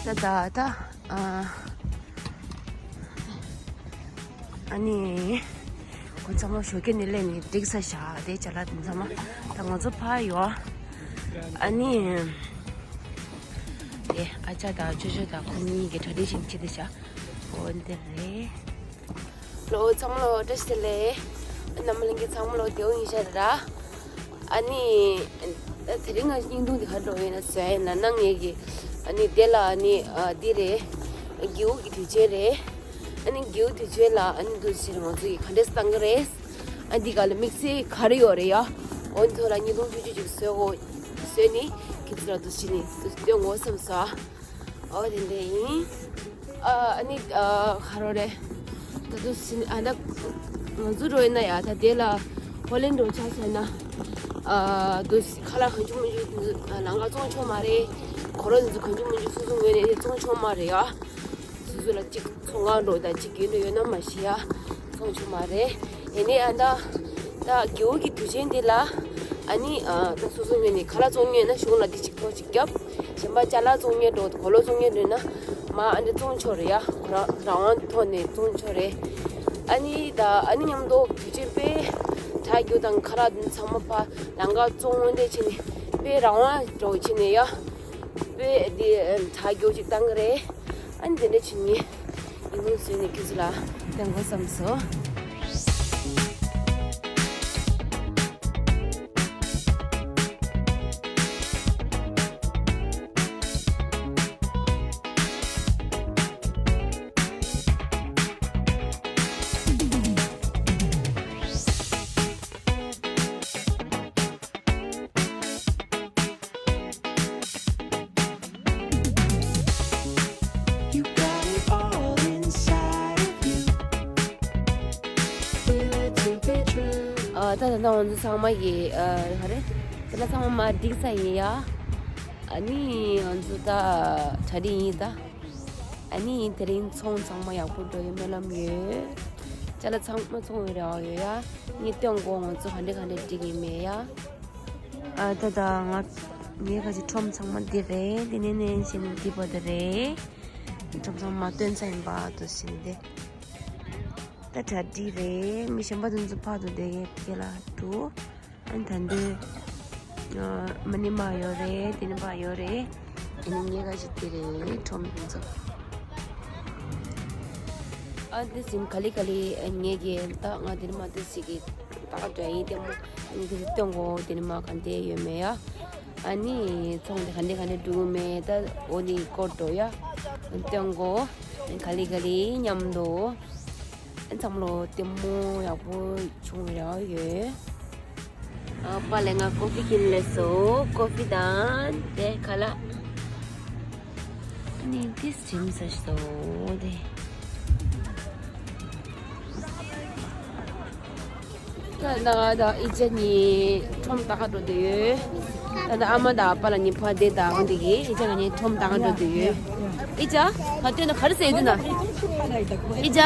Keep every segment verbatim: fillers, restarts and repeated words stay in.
ད་ད་ད་ཨ་ཨ་ནི་ཁོ་ཚང་མ་ཞོགས་ཀས་ནས་སླེབས་ནས་འགྲིག་ས་བཞག་དེ་ཅ་ལག་དེ་ཚང་མ་ད་ང་ཚོ་ཕར་ཡོད། ཨ་ནི་དེ་ཨ་ཅག་དང་ཅོ་ཅོ་དང་ཁོ་གཉིས་ཀྱི་གྲ་སྒྲིག་བྱེད་ཀྱི་འདུག་ཤག་འོ་འདི་རེད། ལོ་ཚང་མ་ལོ་བཀྲ་ཤིས་བདེ་ལེགས། རྣམ་པ་ལྷན་རྒྱས་ཚང་མ་ལོ་བདེ་པོ་ཡིན་ཤག་ར། ཨ་ནི། དེ་རིང་ང་བརྙན་ཐུང་འདི་ག་འགྲོ་ཡིན་ན་ཟེར་ཡིན་ན་ནང་ངེད་ཀྱི། ཨ་ནི་དེ་ལ་ཨ་ནི་འདི་རེད། དགེའུ་གི་དུས་ཆེན་རེད། ཨ་ནི་དགེའུ་དུས་ཆེན་ལ་ཨ་ནི་འདུ་ཕྱིར་ང་ཚོ་ཡི་ག་འདྲས་བཏང་གི་རེད། ཨ་འདི་ག་ལ་དམིགས་བསལ་ག་རེ་ཡོད་རེད་ཡ། འོ་འདི་ཐོག་ལ་བརྙན་ཐུང་ཆུང་ཆུང་ཅིག་བཟོས་གོ། བཟོས་ནི་ཁྱེད་ཚོ་ལ་འདུ་ཕྱིར་ནི་སྟོན་དགོས་བསམ་སོང་། ཨོ་དེ་འདྲ་ཡིན། ཨ་ཨ་ནི་ཨ་ག་རེ་རེད། ད་དུང་སྲིད་ཨ་ད་ང་ཚོ་འགྲོ་ཡིན་ན་ཡ་ད་དེ་ལ་ཧོ་ལན་འགྲོ་ཆ་བྱས་ན། ཨ་དུ་ཁ་ལག་གང་བྱུང་མང་བྱུང་ལམ་ཁ་བཙོང་ཆོག་མ་རེད། གོ་ལོ་འདི་ཚོ་གང་བྱུང་མང་བྱུང་སོ་སོ་ངོས་ནས་བཙོང་ཆོག་མ་རེད་ཡ། སོ་སོ་ལ་གཅིག་ཚོང་ཁང་འགྲོ་དང་གཅིག་རྒྱུན་དུ་ཡོད་ན་མ་ཤེས་ཡ། ཚོང་ཆུང་མ་རེད། ཡིན་ནའི་ཨ་ད། ད་དགེའུ་གི་དུས་ཆེན་འདི་ལ། ཨ་ནི་ཨ་ད་སོ་སོ་ངོས་ནས་ཁ་ལག་བཙོང་མཁན་ཡོད་ན་གཞུང་ལ་འདི་གཅིག་ཐོག་གཅིག་རྒྱབ། གཞན་པ་ཅ་ལག་བཙོང་མཁན་འགྲོ་གོ་ལོ་བཙོང་མཁན་འགྲོ་ན། མ་ཨ་འདི་བཙོང་ཆོག་རེད་ཡ། ཁོ་རང་རང་དབང་ཐོག་ནས་བཙོང་ཆོག་རེད། ཨ་ནི་ད་ཨ་ནི་མཉམ་དུ་དུས་ཆེན་དཔེ། དྲ་རྒྱུ་དང་ཁ་ལག་འདི་ཚང་མ་ཕ་ལམ་ཁ་བཙོང་འདི་བྱས་ནས་དཔེ་རང་དབང་འགྲོ་བྱས་ནས་ཡ། དཔེ་འདི་དྲ་རྒྱུ་ཅིག་བཏང་གི་རེད། ཨ་ནི་དེ་འདྲ་བྱེད་ངེས། ཡིན་ནོ་བཟོས་ནས་ཁྱོད་ཚོ་ལ་སྟོན་དགོས་བསམ་སོང་། ཨ་ད་ད་ད་ང་ཚོ་ཚང་མ་གི་ཨ་ག་རེ་ད་ལ་ཚང་མ་མ་འགྲིག་ས་ཡིན་ཡ། ཨ་ནི་ང་ཚོ་ད་གྲ་སྒྲིག་ཡིན་ད། ཨ་ནི་དེ་རིང་ཚོང་ཚང་མ་ཡག་པོ་འགྲོ་ཡོད་སྨོན་ལམ་ཡོད། ཅ་ལག་ཚང་མ་ཚོང་ཡོད་རེད་ཨ་ཡོད་ཡ། ངས་སྟོན་གོ་ང་ཚོ་ག་འདྲ་ག་འདྲ་འགྲིག་ཡིན་མེད་ཡ། ཨ་ད་ད་ང་ངའི་ཁ་ཅིག་ཁྲོམ་ཚང་མ་འདི་རེད། འདི་ནས་ནས་བྱས་ནས་འདི་བར་དུ་རེད། ཁྲོམ་ཚང་མ་སྟོན་ས་ཡིན་པ་དུ་ཟིན་ཏེ། ད་གྲ་སྒྲིག་རེད། མི་གཞན་པ་དེ་ཚོ་ཕར་དུ་བསྡད་ཡས་དེ་ལ་འགྲོ། ཨ་ནི་ད་འདི་ཨ་མ་ནི་མ་ཡོད་རེད། དེ་ནི་མ་ཡོད་རེད། ཨ་ནི་ངའི་ཁ་ཅིག་འདི་རེད། ཁྲོམ་དེ་ཚོ། ཨ་འདི་ཟིན་ག་ལེ་ག་ལེ་ངེད་ཀྱི་ད་ང་དེ་ནི་མ་དེ་ཞིག་གི་ད་འདྲ་ཡིན་ཏེ་མོ། ཨ་ནི་དེ་སྟོན་གོ་དེ་ནི་མ་ག་འདྲ་ཡོད་མེད་ཡ། ཨ་ནི་ཚོང་དེ་ག་འདྲ་ག་འདྲ་འགྲོ་མེད་ད་འོ་ནི་སྐོར་འགྲོ་ཡ། སྟོན་གོ་ག་ལེ་ག་ལེ་མཉམ་དུ། ཨ་ཚང་མ་ལོ་ལྟད་མོ་ཡག་པོ་བྱུང་ཡ་ཡོད། ཨ་པ་ལས་ང་ཀོ་ཕི་གིན་ལས་སོ། ཀོ་ཕི་དང་དེ་ཁ་ལག་ནི་དེ་སིམ་ས་སོ་དེ། ད་ང་དང་ཨི་ཅག་གཉིས་ཁྲོམ་ལྟ་ག་འགྲོ་འདོད་ཡོད། ད་ལྟ་ཨ་མ་དང་ཨ་ཕ་ལ་ཉི་ཕ་དེ་དང་འདི་གི་ཨི་ཅག་ང་གཉིས་ཁྲོམ་ལྟ་ག་འགྲོ་འདོད་ཡོད། ཨི་ཅག་ག་ལྟོས་ན་ག་རེ་ཟེར་འདི་ན། ཨི་ཅག་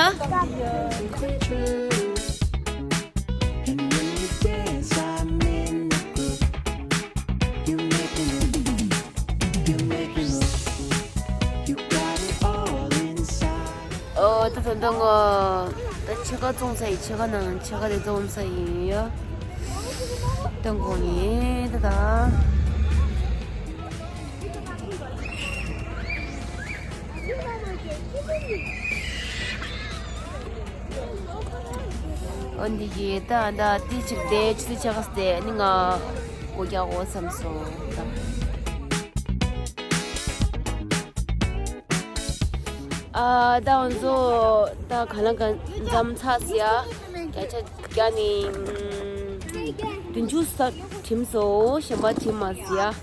ཨོ་ད་ད་ད་ང་ད་ཕྱེད་ཀ་བཙོང་ས་ཡིན། ཕྱེད་ཀ་ནང་ཕྱེད་ཀ་དེ་བཙོང་ས་ཡིན་ཡ། ད་དགོང་ཡིན་ད་ད། ཨོ་འདི་གི་ད་ད་ཏི་ཅིག་དེ་ཆུ་ཚོད་ཕྱེད་ཀ་སྟེ་ནི་ང་སྒོ་རྒྱག་འོ་བསམ་སོང་ད། ཨ་ད་ང་ཚོ་ད་ག་ལ་ག་འཛོམས་ཚར་སི་ཡ། བརྒྱ་ཆ་བརྒྱ་ནི་བདུན་ཅུ་ས་ཁྲིམས་སོ་གཞན་པ་ཁྲིམས་མ་སི་ཡ།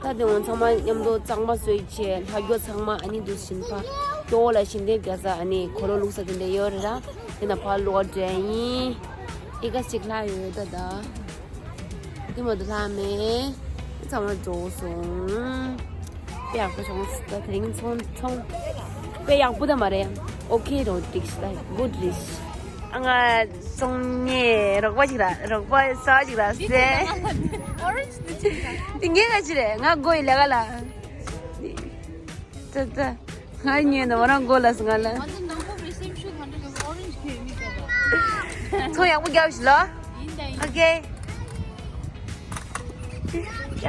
ད་དེ་ངོ་ཚང་མ་མཉམ་དུ་གཙང་མ་བཟོས་བྱས་ལྷ་རྒྱོ་ཚང་མ་ཨ་ནི་འདུ་བཞིན་ཕ་སྐྱོ་བོ་ལ་བཞིན་དེ་བརྒྱ་ས་ཨ་ནི་འཁོར་ལོ་བླུགས་ས་དེ་འདྲ་ཡོད་རེད་ར། དེ་ན་ཕ་ལོག་འདྲ་ཡིན། ཨི་ཀ་ཅིག་ལྷ་ཡོད་ད་ད། དེ་མ་དུ་ལྷ་མེད། ཚང་མ་འགྲོ་སོང་། དཔེ་ཡག་པོ་བྱུང་སོང་། ད་དེ་རིང་ཚོང་ཚོང་དཔེ་ཡག་པོ་ད་མ་རེད། ཨོ་ཁེ་རོ་འགྲིག་ཤི་ད་གུད་རེད་ཤི། ཨ་ང་ཚོང་ཉེ་རོགས་པ་ཅིག་ལ་རོགས་པ་གསར་པ་ཅིག་ལ་ཟེར། འདི་ངས་ག་ཅི་རེད། ང་དགོས་ཡི་ལས་ཀ་ལ། ཙ་ཙ། ང་ཉན་ནོ་རང་མགོ་ལ་སོང་ང་ལ། ང་ཚོ་ནང་པོ་རེ་སེམས་ཤུགས་གང་འདྲ་ཡོད་ཨོ་རེན་ཇི་ཁྱེར་མི་ཀ་བ། ཚོང་ཡག་པོ་རྒྱབ་ཤི་ལ། ཡིན་ད་ཡིན། ཨོ་ཀེ།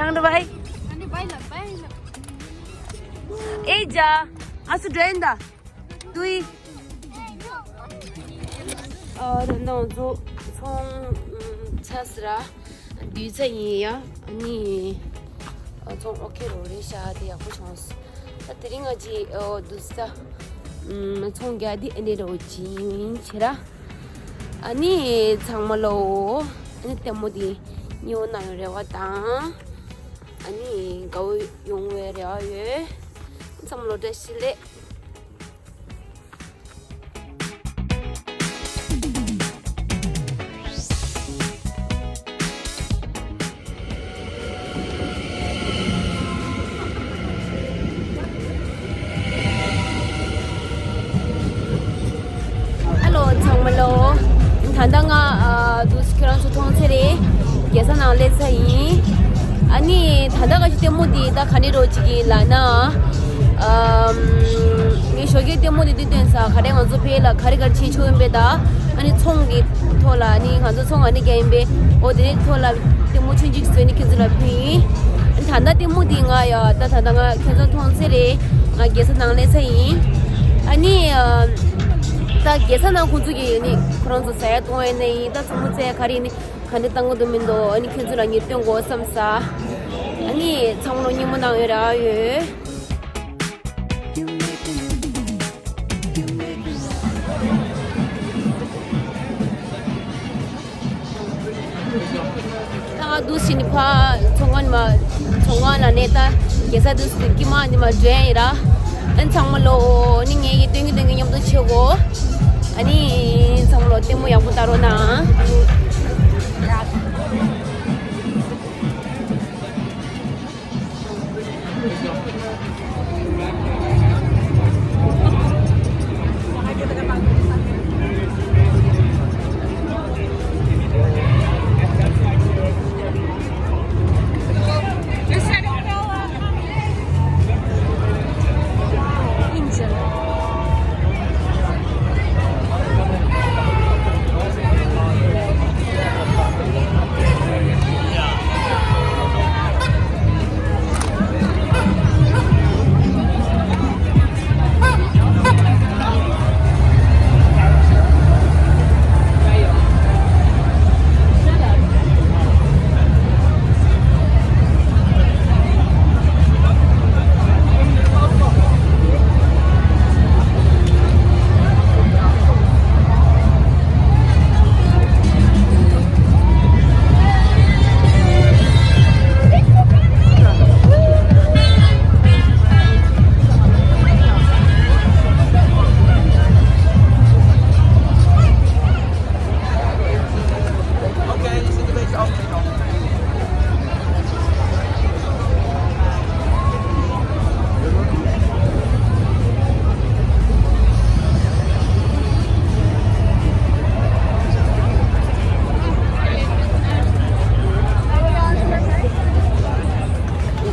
ཡང་འགྲོ་བའི། ཨ་ནི་བའི་ལ་བའི་ལ། ཨེ་ཇ། ཨ་སུ་འགྲོ་ཡིན་ད། དུ་ཡི། ཨ་ར་ནང་ཚོ་ཚོང་ཆ་སི་ར། དུས་ཚོད་ཡིན་ཡ། ཨ་ནི། ཚོང་ཨོ་ཁེ་རོ་རེད་ཤག་དེ་ཡག་པོ་བྱུང་སོང་། ད་དེ་རིང་ང་ཅི་འོ་དུ་ས། ཚོང་རྒྱག་དེ་ཨ་ནི་རོ་ཅིན་ཆེ་ར། ཨ་ནི་ཚང་མ་ལོ། ཨ་ནི་ལྟད་མོ་དེ་ཉོ་ན་ཡོང་རེ་བ་དང་། ཨ་ནི་དགའ་བོ་ཡོང་བའི་རེ་བ་ཡོད། ཚང་མ་ལོ་བཀྲ་ཤིས་བདེ་ལེགས། ཧེ་ལོ་ཚང་མ་ལོ། ད་ལྟ་ང་ཨ་དུས་ཁྱེད་རང་ཚོ་མཐོང་ཚེ་རེད། རྒྱལ་ས་ནང་སླེབས་ཚར་ཡིན། ཨ་ནི་ད་ལྟ་ག་ཞིག་ལྟད་མོ་འདི་ད་ག་ནས་རོགས་བྱེད་ཀྱི་ལབ་ན། ཨམ། ངའི་ཞོགས་ཀའི་ལྟད་མོ་འདི་དུས་སྟོན་ས་ག་རེ་ང་ཚོ་ཕེ་ལ་ག་རེ་ག་རེ་བྱེད་ཆོག་ཡིན་པས་ད། ཨ་ནི་ཚོང་གི་ཐོག་ལ་ཨ་ནི་ང་ཚོ་ཚོང་ཨ་ནི་རྒྱག་ཡིན་པས་འོ་དེ་རིང་ཐོག་ལ་ལྟད་མོ་ཆུང་ཆུང་བཟོས་ནས་ཁྱེད་ཚོ་ལ་ཕུལ་ཡིན། ཨ་ནི་ད་ལྟ་ལྟད་མོ་འདི་ང་ཡ་ད་ད་ལྟ་ང་ཁྱེད་ཚོ་མཐོང་ཚེ་རེད། ང་རྒྱལ་ས་ནང་སླེབས་ཚར་ཡིན། ཨ་ནི་ཨ། ད་རྒྱལ་ས་ནང་ཁོང་ཚོ་གིས་ནི་ཁོ་རང་ཚོ་ཟ་ཡ་བཏུང་ཡ་ནི་ཡིན། ད་ཚོང་མོ་ཚེ་ག་རེ་ནི་ག་འདྲ་བཏང་གི་འདུག་མི་འདུག་ཨ་ནི་ཁྱོད་ཚོ་ལ་ངས་སྟོན་དགོས་བསམ་ས། ཨ་ནི་ཚང་མ་ལོ་སྙན་མོ་གནང་ཡོད་ར་ཡོད། ད་འདུག་སེ་ནི་ཕ་ཚོང་ཁང་ནི་མ་ཚོང་ཁང་ལ་ནས་ད་རྒྱལ་ས་འདུག་སེ་ཀི་མ་ནི་མ་འགྲོ་ཡ་ཡིན་ར། ཨ་ནི་ཚང་མ་ལོ་ནི་ངས་ཡི་སྟོན་གི་སྟོན་གི་མཉམ་དུ་བྱེད་གོ། ཨ་ནི་ཚང་མ་ལོ་ལྟད་མོ་ཡག་པོ་ལྟ་རོགས་གནང་།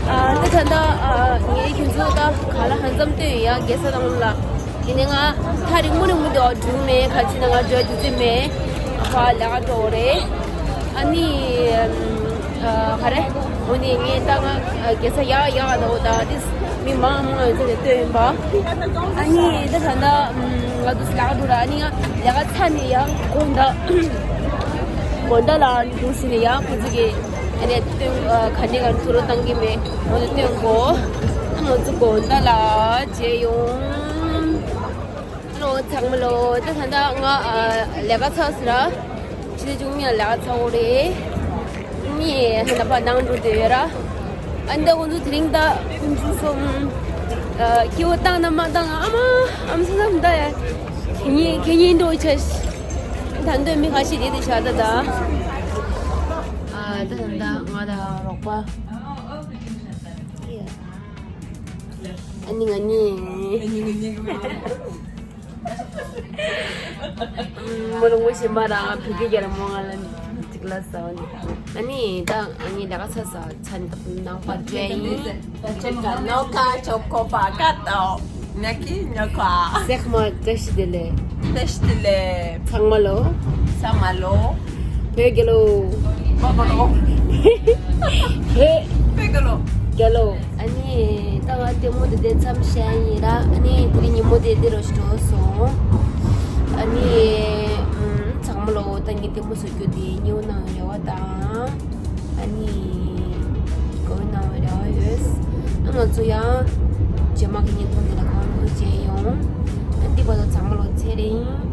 ཨ་ནི་ད་ལྟ་ཨ་ངས་ཁྱོད་ཚོ་ད་ག་ལ་ཧན་ཙམ་སྟོན་ཡ་རྒྱལ་ས་དང་ལ། དེ་ནས་ང་ཐག་རིང་མོ་རིང་མོ་དེ་འགྲོ་མེད། ག་ཅི་ན་ང་འགྲོ་དུས་ཚོད་མེད། ཕར་ལས་ཀ་འགྲོ་རེད། ཨ་ནི་ཨ་ག་རེ། འོ་ནི་ངས་ད་ང་རྒྱལ་ས་ཡག་ཡག་འདུག་ད་དེ་མི་མང་མང་ཡོད་ཚད་དེ་སྟོན་པ། ཨ་ནི་ད་ད་ད་ང་དུ་ལས་ཀ་འགྲོ་ར། ཨ་ནི་ང་ལས་ཀ་ཚར་ནས་ཡང་དགོང་དག་དགོང་དག་ལ་འདུག་སེ་ནས་ཡང་ཁོ་ཚོ་གི་ཨ་ནི་སྟོན་ག་འདྲ་ག་འདྲ་ཐུགས་རོགས་གཏང་གི་མེད། འོ་ནི་སྟོན་གོ། ང་ཚོ་དགོང་དག་ལ་མཇལ་ཡོང་། ལོ་ཚང་མ་ལོ། ད་ད་ད་ང་ཨ་ལས་ཀ་ཚར་སོང་ར། ཕྱི་ཚེས་བཅུ་གཉིས་ལ་ལས་ཀ་ཚར་བ་རེད། ངས་ཧ་ན་པ་ནང་འགྲོ་བསྡད་ཡོད་ར། ཨ་ནི་ད་ཁོང་ཚོ་དེ་རིང་ད་ཁོང་ཚོ་སོང་། ཨ་སྐྱིད་པོ་བཏང་ན་མ་བཏང་ཨ་མ་ཨམ་སྲུ་ནམ་ད་ཡ། ཁེ་ཉིན་ཁེ་ཉིན་འགྲོ་ཆ་ཤི། ད་འདོད་མི་ཁ་ཤས་དེ་དེ་བྱ་ད་ད། ཨ་ད་ད་ང་ད་རོགས་པ། ཨ་ནི་ང་ནི། མོ་རང་ངོ་ཤེས་མ་ར་བོད་སྐད་རྒྱག་ར་མོ་ང་ལ་ནི། ལ་ཟ་བ་ནི། ཨ་ནི་ད་ཨ་ནི་ལས་ཀ་ཚ་ས་ཚ་ནི་ད་ནང་པ་བྲོས་ཡིན། ད་ཅན་ག་ནོ་ཀ་ཅོ་ཀོ་པ་ཀ་ཏོ་ཉ་ཀི་ཉོ་ཀ། སེག་མ་བཀྲ་ཤིས་བདེ་ལེགས། བཀྲ་ཤིས་བདེ་ལེགས། ཚང་མ་ལོ། ཚང་མ་ལོ། བོད་རྒྱལ་ལོ། བོད་རྒྱལ་ལོ། བོད་རྒྱལ་ལོ། བོད་རྒྱལ་ལོ། ཨ་ནི་ད་ང་ལྟད་མོ་འདི་དེ་མཚམས་བཞག་ཡིན་ར། ཨ་ནི་དེ་རིང་ཉིན་མོ་དེ་འདི་རུ་འགྲོ་སོང་། ཨ་ནི་ཚང་མ་ལོ་ད་ངའི་ལྟད་མོ་བཟོ་རྒྱུ་དེ་ཉེའུ་གནང་བའི་རེ་བ་དང་། ཨ་ནི་གོ་བའི་གནང་བའི་རེ་བ་ཡོད། ཨ་ང་ཚོ་ཡང་རྗེས་མ་གི་བརྙན་ཐུང་འདི་ལ་གང་རུང་མཇལ་ཡོང་། ཨ་འདི་བར་དུ་ཚང་མ་ལོ་ཚེ་རིང་།